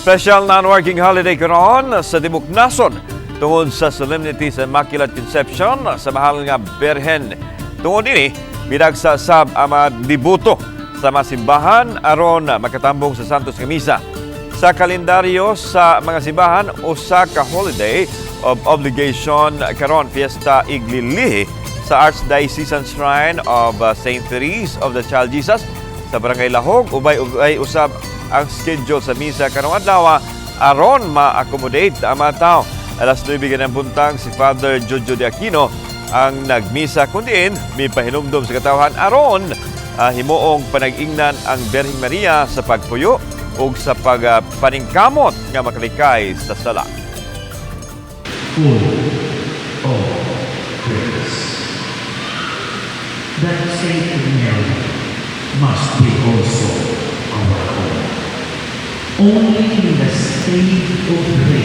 Special non-working holiday karon sa tibok nason tungod sa solemnity sa Immaculate Conception sa Mahal nga Birhen. Tungod ini, midagsa sab ang mga deboto sa mga simbahan aron makatambong sa Santos nga Misa. Sa kalendaryo sa mga simbahan, usa ka holiday of obligation karon, Fiesta Iglilihi sa Archdiocesan Shrine of St. Therese of the Child Jesus sa Barangay Lahog. Ubay-ubay usab ang schedule sa misa karong adlaw aron ma-accommodate ang mga tao. Alas 9 ng buntag, si Father Jojo de Aquino ang nagmisa kundiin may pahinumdom sa katawhan aron himuong panag-ingnan ang Birheng Maria sa pagpuyo ug sa pagpaningkamot nga makalikay sa sala. Full of grace. That Saint Mary must be also our own. Only in the state of grace